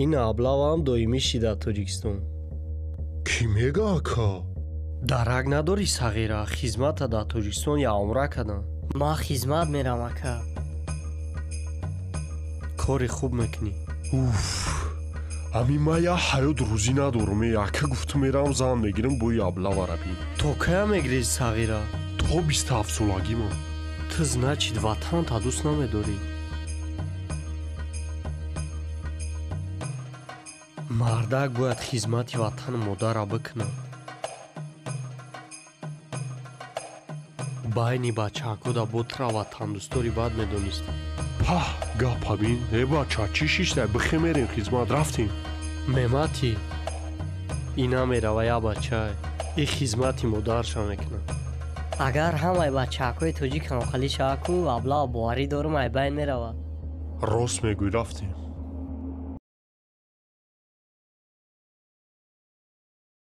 Ин аблаваам доимӣ шид дар Тоҷикистон. Кӣ мега, ака? Дарак надорӣ, сағира, хизмата дар Тоҷикистон я умра кардам. Ман хизмат мерам, ака. Кори хуб мекунӣ. Уф, ами ман як ҳаёт рӯзӣ надорум. Е, ака гуфту мерам, зан мегирам, бои аблавара бин. То кая мегирӣ, сағира? То 27-солагимон. Ту, значит, ватанта дӯст намедорӣ. Мардак бояд хизмати ватану модарра бикунад. Байни бачаҳакода ботра ватандӯстори бад медонистам. Паҳ, гапа бин. Э, бача, чӣ шиштай? Бихе, мерем хизмат, рафтем. Мемати и намерава, я бачай и хизмати модарша мекунад. Агар ҳамаи бачаҳакҳои тоҷик ҳамхалӣ шава ку, аблава, боварӣ дорум, ай байн меравад. Рост мегӯй, рафтем.